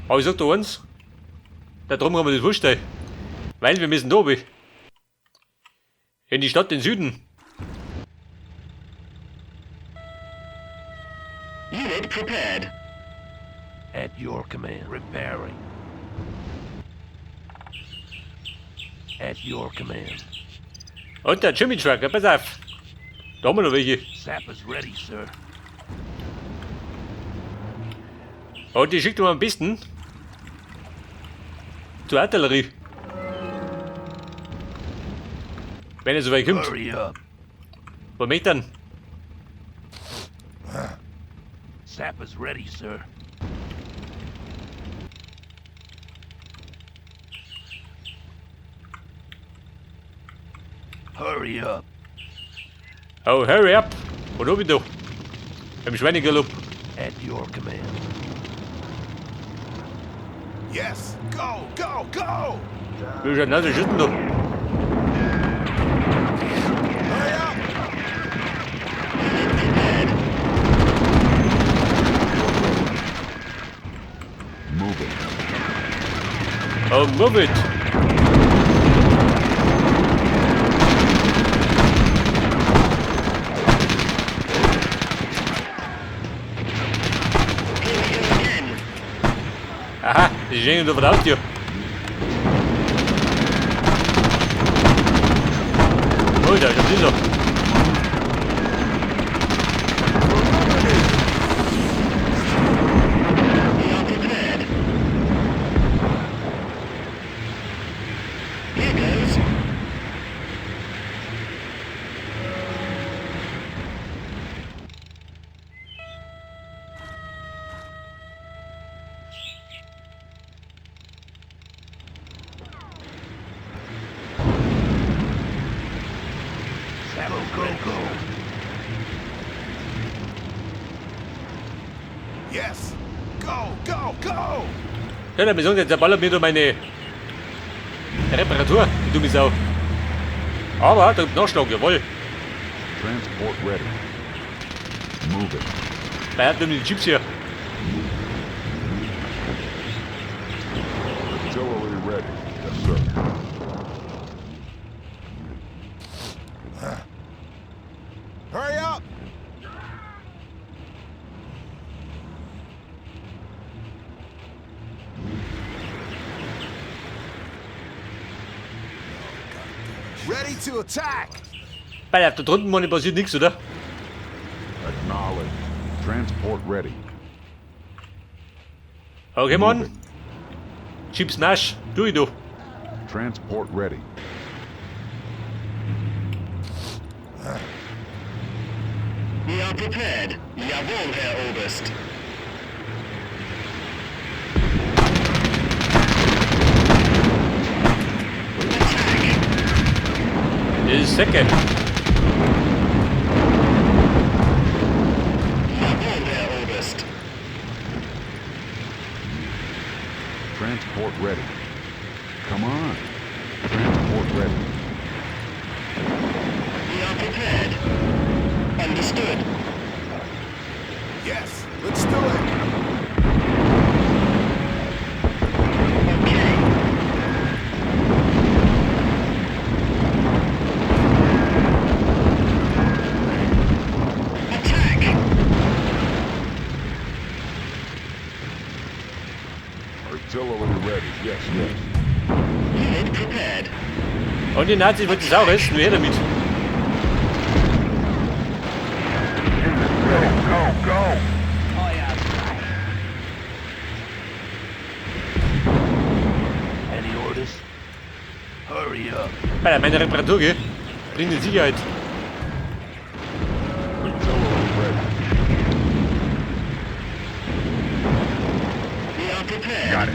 Aber ich sag dir eins, da drum kann man das wurscht. Weil wir müssen da oben. In die Stadt, in den Süden. Unit prepared. At your command. Repairing. At your command. Und der Jimmy Truck, ja, pass auf. Da haben wir noch welche. Sappers ready, sir. Und die schickt man am besten zur Artillerie. Wenn er so weit kommt. Hurry up. Wo möchte dann? Sappers ready, sir. Hurry up. Oh, hurry up. Und oben da. Im Schweinegalopp. At your command. Yes! Go, go, go! Wie schaut denn aus, was ist denn da? Hurry up! Prepared. Moving. Oh, move it. Here we go again. Aha, die stehen da vor der Haustür. Oh, da ist schon dieser. We are prepared. Here goes. Go, go, go. Yes! Go, go, go! Ja, dann besorgt jetzt der ballert mir da meine Reparatur, die dumme Sau. Aber da gibt Nachschlag, jawohl. Transport ready. Moving. Wer hat denn die Chips hier? Artillery ready. Yes, sir. Hurry up! Ready to attack! Bei der drunten Mann passiert nichts, oder? Acknowledged. Transport ready. Okay, Mann. Moving. Chips Nasch, tu ich doch. Transport ready. We are prepared. Jawohl, Herr Oberst. Attack! Das ist Säcke. Jawohl, Herr Oberst. Transport ready. Come on. Transport ready. We are prepared. Understood. Yes, let's do it! Okay. Attack! Artillery ready. Yes, yes. Unit prepared. Und die Nazis wollten es auch essen, nur her damit. Go, go, go! Any orders? Hurry up. Bei meine Reparatur, gell? Bringt die Sicherheit. Artillery ready. We are prepared. Got it.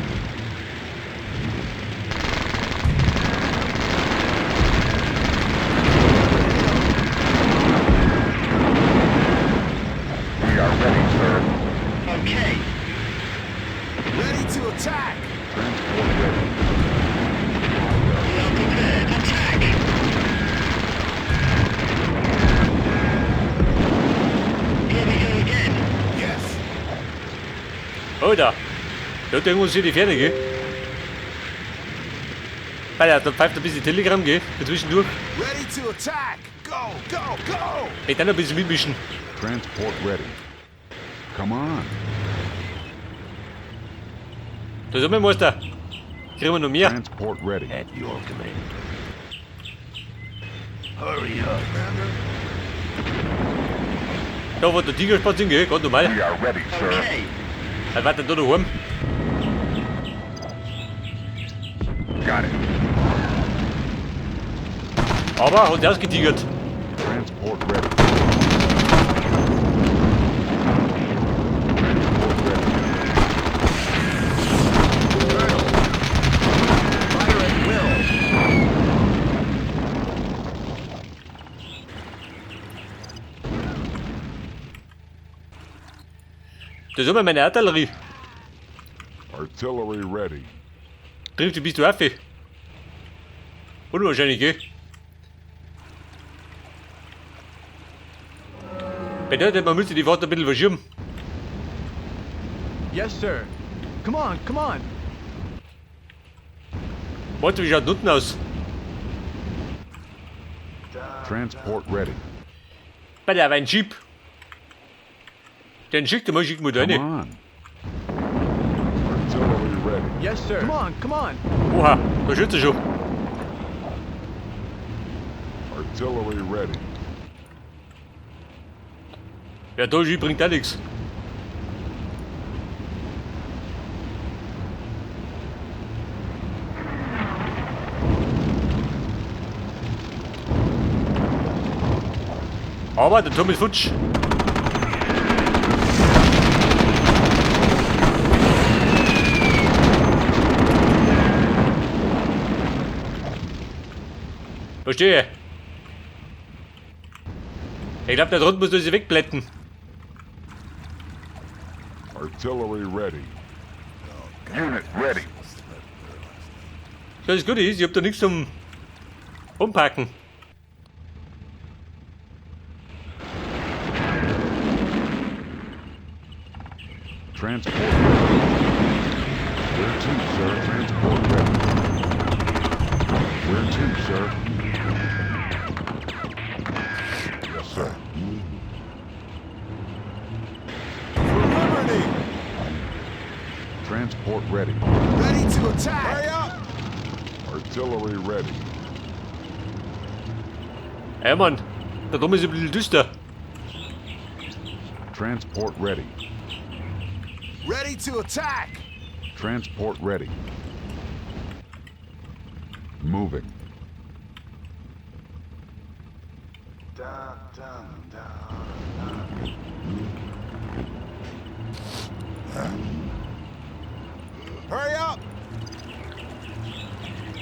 We are ready, sir. Okay. Ready to attack! Transport ready. We are prepared. Attack! Here we go again. Yes! Oh, da. Der hat irgendwo hier die Ferne, gell? Alter, da pfeift ein bisschen Telegram, gell? Für zwischendurch. Ready to attack. Go, go, go. Ich dann ein bisschen mitmischen. Transport ready. Come on. Da ist mein Meister. Kriegen wir noch mehr. Transport ready. At your command. Hurry up. Da war der Tiger spazieren, gell? Ganz normal. We are ready, sir. Okay. Er war dann da daheim. Got it. Aber hat ausgetigert. Transport ready. Transport ready. Colonel. Fire at will. Das ist immer meine Artillerie. Artillery ready. Trifft die bist du Affe. Unwahrscheinlich, gell? Bedeutet, man müsste die Fahrt ein bisschen verschieben. Yes, sir. Come on, come on. Warte, wie schaut denn unten aus? Transport ready. Bei der war ein Jeep. Den schickt mal, schick mal da Come rein. on. Artillery ready. Yes, sir. Come on, come on. Oha, da schützt er schon. Artillery ready. Ja, da Jeep bringt auch nichts. Aber der Turm ist futsch. Verstehe. Ich glaube, der drunten muss sie wegblätten. Artillery ready. Unit ready. Das ist gut ist, ich hab da nichts zum Umpacken. Transport ready. Where to, sir? Transport ready. Where to, sir? Yes, sir. For liberty. Transport ready. Ready to attack. Hurry up. Artillery ready. Ja, Mann, da drüben ist ein bisschen düster. Transport ready. Ready to attack. Transport ready. Moving. Hurry up.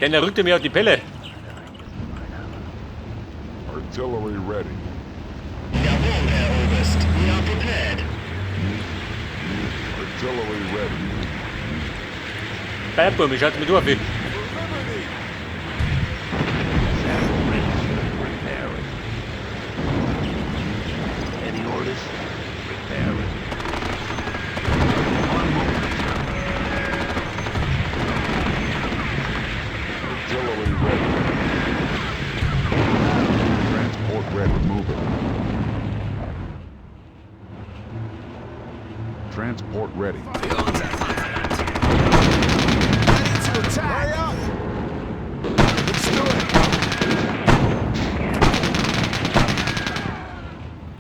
Denn er rückt er mir auf die Pelle. Artillery ready. Jawohl, Herr Oberst. We are prepared. Artillery ready. Bleib, ich schaut mir auf. For liberty. Saddle ready, sir. Repairing. Any orders? Repairing. On move, sir. Artillery ready. Transport ready. Moving. Transport ready. Ready to attack. Hurry up. Let's do it.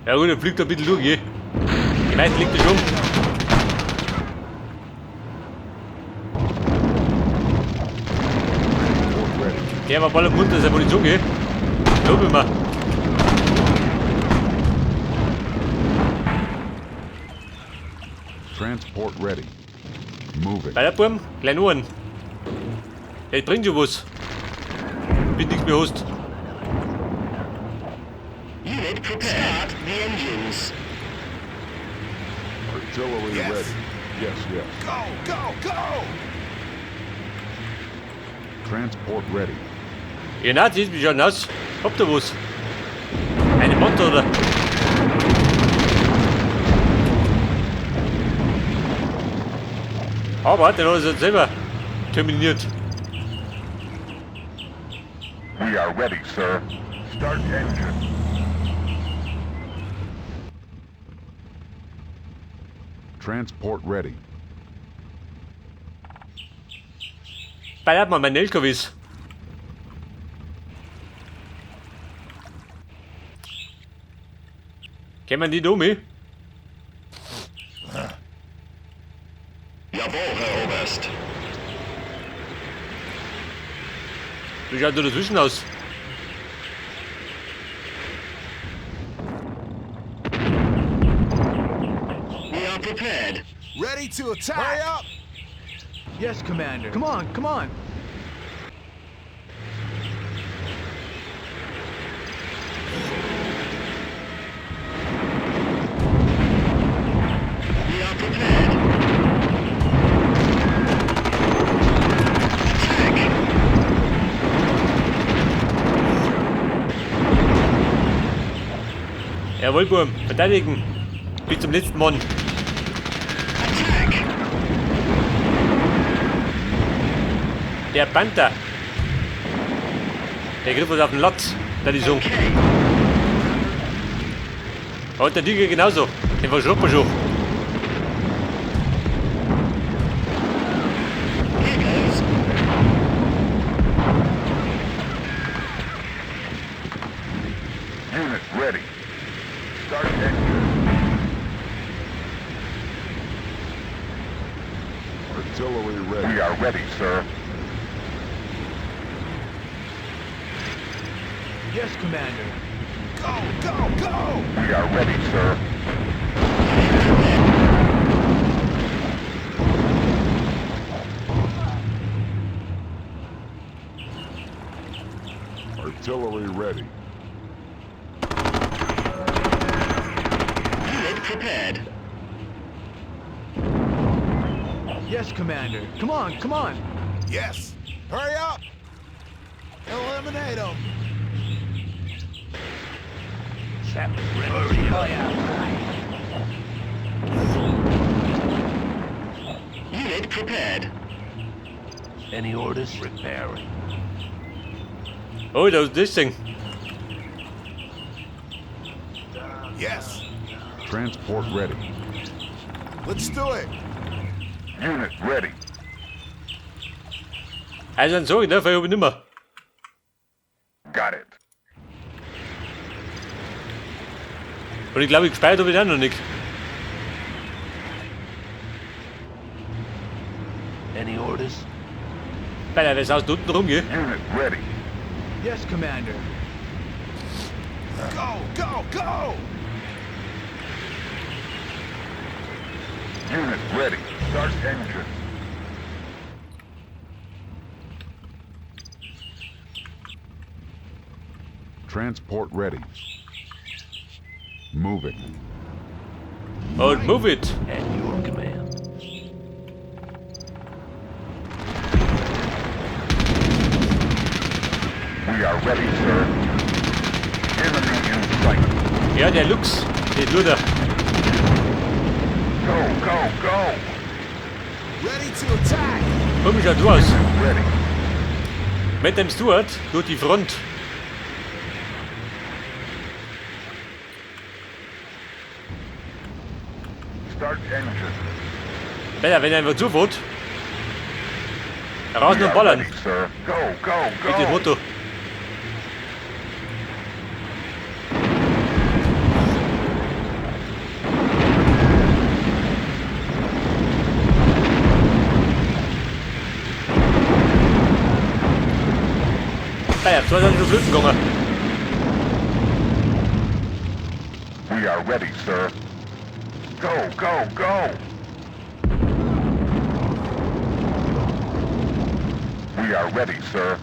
Ja gut, er fliegt ein bisschen durch, gell? Die meisten liegt er schon. Transport ready. Der war ballert munter seine Munition, gell? Glaub ich mir. Transport ready. Moving. Weiter, Burm, klein Ohren. Ja, ich bringt schon was. Wenn nichts mehr hast. Unit prepared. Start the engines. Artillery Yes. ready. Yes, yes. Go, go, go. Transport ready. Ihr Nazis, wie schaut denn aus? Habt ihr was? Eine Motte oder? Aber den hat er jetzt selber terminiert. We are ready, sir. Start engine. Transport ready. Ballert mal mein LKWs. Kämen die da mit? Jawohl, Herr Oberst. Wie schaut da dazwischen aus? We are prepared. Ready to attack! Hurry up! Yes, Commander. Come on, come on. We are prepared. Attack! Jawohl, Burm. Verteidigen. Bis zum letzten Mann. Attack! Der Panther. Der griff uns auf den Latz. Da die so. Okay. Und der Tiger genauso. Den verschrubbt man schon. Here goes. Unit ready. Start engine. Artillery ready. We are ready, sir. Yes, Commander. Go, go, go! We are ready, sir. Artillery ready. Unit prepared. Yes, Commander. Come on, come on. Yes! Hurry up! Eliminate them! Hurry up. Unit prepared. Any orders? Repairing. Oh, da ist das Ding. Yes! Transport ready. Let's do it! Unit ready. Also dann sag ich, ne, ich nimmer. Got it. Und ich glaube, ich gespeichert habe ich auch noch nicht. Any orders? Weil er aus unten rumgeht. Unit ready. Yes, Commander. Go, go, go! Unit ready. Start engine. Transport ready. Moving. Und move it. At your command. We are ready, sir. Enemy in sight. Ja, der Lux. Der Luder. Go, go, go! Ready to attack! Komm schon du aus. Ready. Mit dem Stuart durch die Front. Start engine. Besser, wenn er einfach zufährt. Raus We und are ballern. ready, sir. Go, go, Mit dem go! Motto. Naja, zwei sind schon flöten gegangen. We are ready, sir. Go, go, go! We are ready, sir.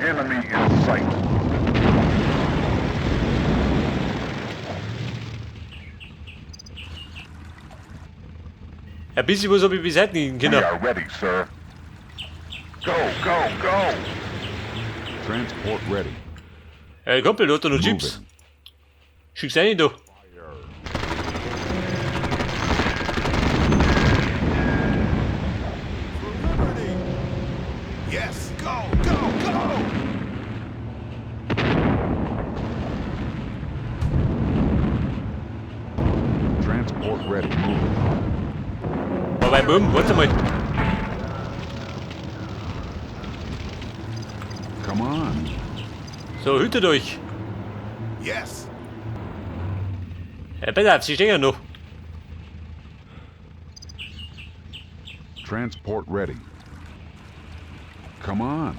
Enemy in sight. Ein bisschen was hab ich beseitigen We können. are ready, sir. Go, go, go! Transport ready. Kumpel, du hast doch noch Chips. Moving. Schick's rein, du. Go, go, go! Transport ready. Moving. Aber beim Buben, warte mal. Come on. So, hütet euch. Yes! Ja, besser, sie stehen ja noch. Transport ready. Come on.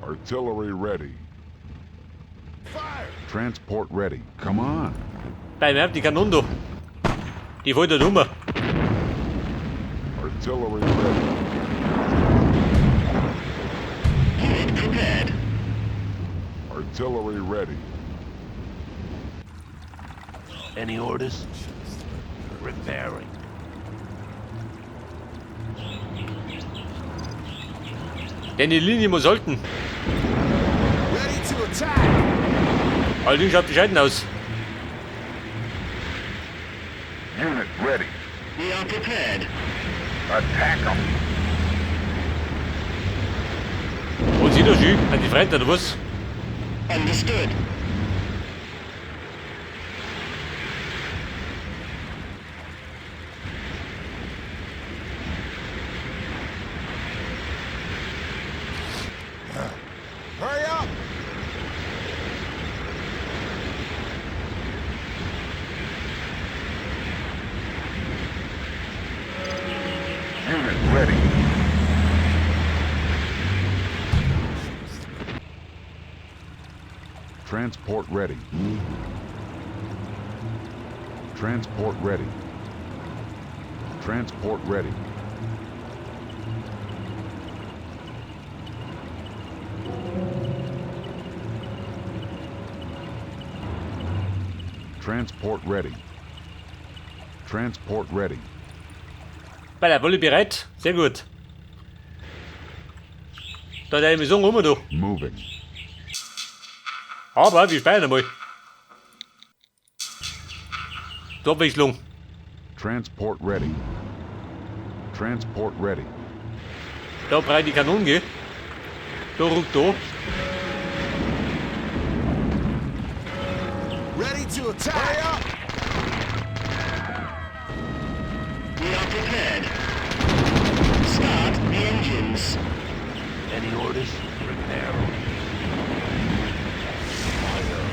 Artillery ready. Fire! Transport ready. Come on. Bei mir die Kanonen da. Die wollen da rum. Artillery ready. Unit prepared. Artillery ready. Any orders? Repairing. Denn die Linie muss halten. Ready to attack! Allerdings schaut bescheiden aus. Unit ready. We are prepared. Attack 'em. Und sie da schön, an die Freunde oder was? Understood. Hurry up! Unit ready. Transport ready. Transport ready. Transport ready. Transport ready. Transport ready. Bei der Wolle bereit. Sehr gut. Da hat eine Mission rum da. Moving. Aber wir speichern einmal. Zur Abwechslung. Transport ready. Transport ready. Da breit die Kanonen, gell? Da ruckt da. Ready to attack! Hurry up! We are prepared. Start the engines. Any orders? Repairing.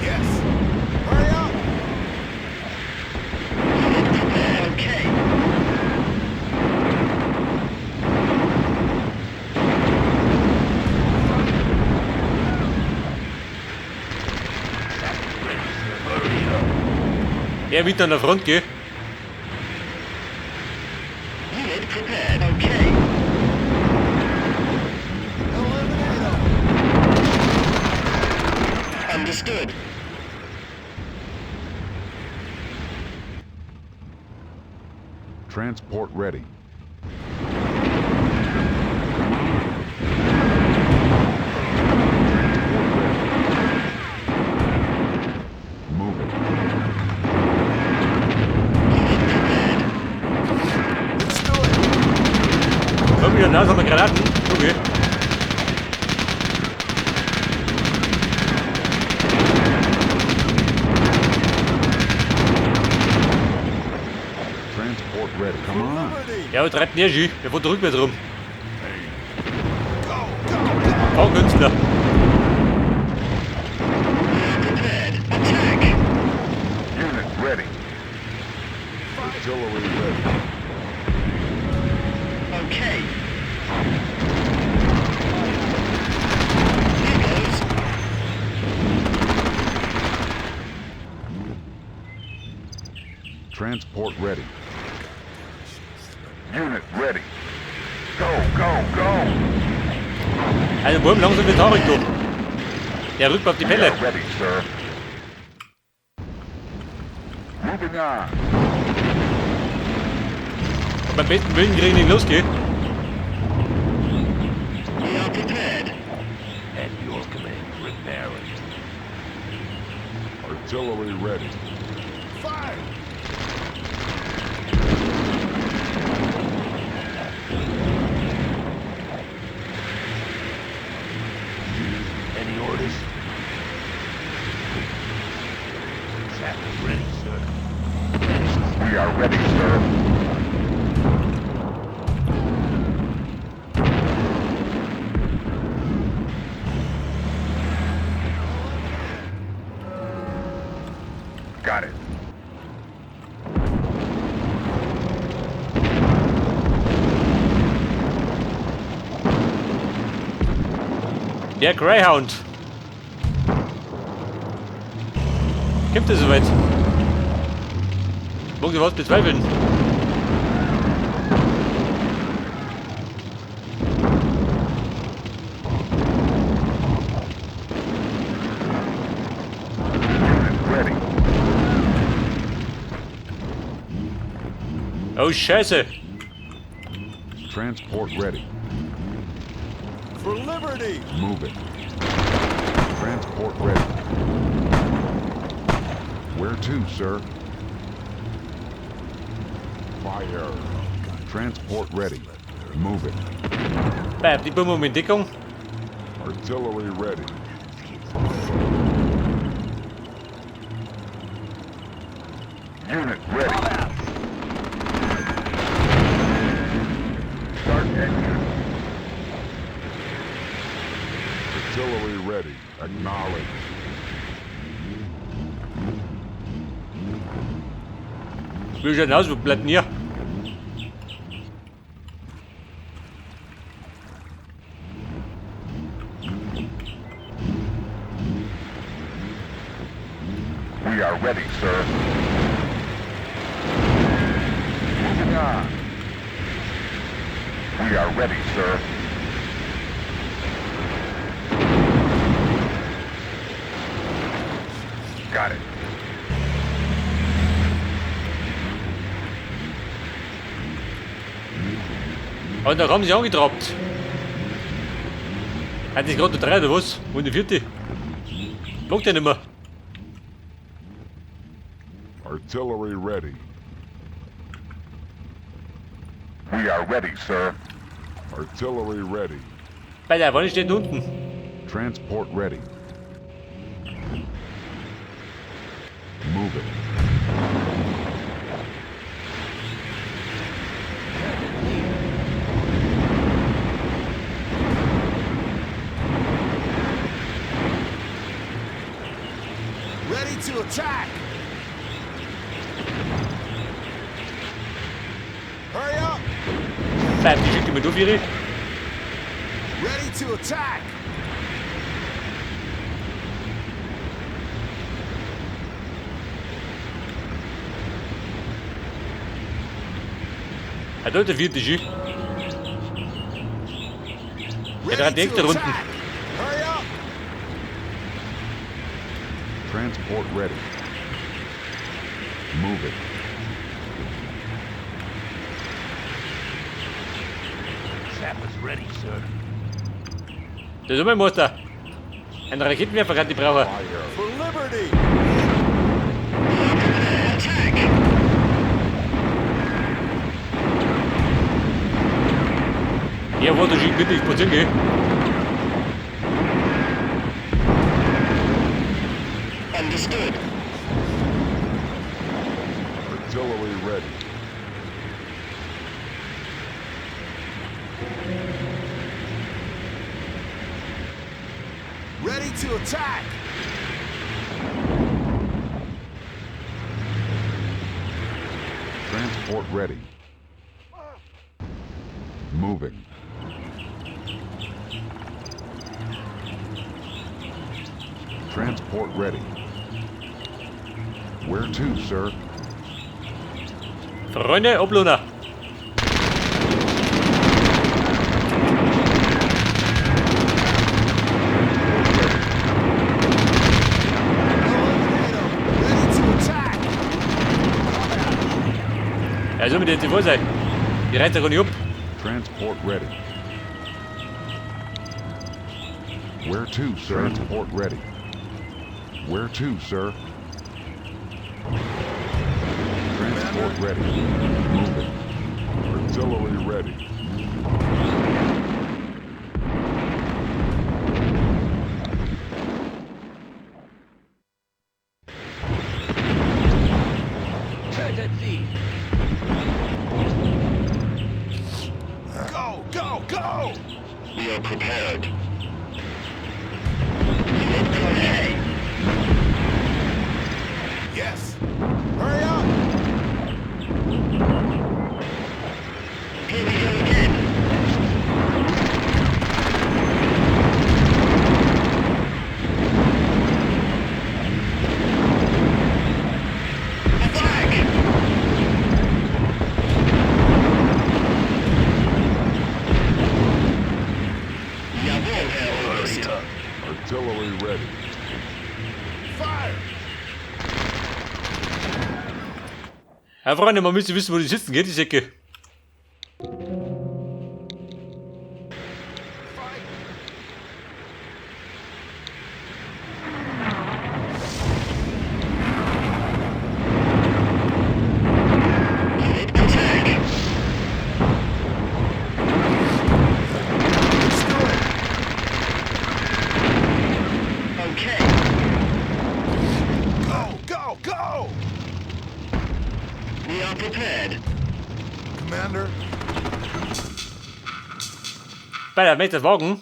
Yes! Hurry up! Unit prepared. Okay. Hurry up. Er mit an der Front, gell? Unit prepared. Okay. Eliminate 'em! Understood. Transport ready. Transport ready. Moving. Unit prepared. Let's do it! Komm wieder raus, haben wir Granaten. Okay. Transport ready. Come on. Liberty! Ja, treibt näher schön. Wir fahren rückwärts rum. Go, go, go! Baunkünstler. We are prepared. Attack. Unit ready. Artillery ready. Okay. Here goes. Transport ready. Unit ready. Go, go, go. Also, Wurm, langsam wird haarig, du. Der rückt auf die We Pelle. are ready, sir. Moving on. Und beim besten Willen kriegen die los, gell? We are prepared. Repairing. Artillery ready. Fire! Any orders? Sappers ready, sir. We are ready, sir. Got it. Der Greyhound. Gibt es soweit? Mag ich was bezweifeln. Unit ready. Oh Scheiße. Transport ready. For liberty! Move it. Transport ready. Where to, sir? Fire. Transport ready. Move it. Bleib die Bombe in Deckung. Artillery ready. Unit ready. Start engine. Artillery ready. Acknowledge. Wie schaut denn aus? Wo bleibt denn hier? We are ready, sir. Moving on. We are ready, sir. Got it. Und da haben sie angetrappt. Hat das gerade drei oder was? Und die vierte? Mag der nicht mehr. Artillery ready. We are ready, sir. Artillery ready. Bei der Wanne steht unten. Transport ready. Move it. Ready to attack! Hurry up! Bleib, die schickt immer durch ihre. Ready to attack! Ja, da ist der vierte Ski. Ready hat to direkt da unten. attack! Hurry up! Transport ready. Move it. Sappers ready, sir. Das ist mein Muster. Ein Raketenwerfer kann die brauchen. Fire. For liberty! Attack! Ja, warte, schick bitte, ich spazieren gehe. Understood. Artillery ready. Ready to attack! Transport ready. Moving. Transport ready. Where to, sir? Freunde, Obluna. Eliminate 'em! Ready to attack! Ja, soll mir jetzt vor sein. Die reißt ja gar nicht ab. Transport ready. Where to, sir? Transport ready. Where to, sir? Transport ready. Moving. Artillery ready. Go, go, go! We are prepared. Okay. Yes! Hurry up! Here we go again. Attack! Jawohl, Herr Oberst. Artillery ready. Fire! Ja, Freunde, man müsste wissen, wo die sitzen, geht die Säcke. Fight! Attack! Let's do it! Okay. Go, go, go! We are prepared. Commander, Bei der möchte das wagen.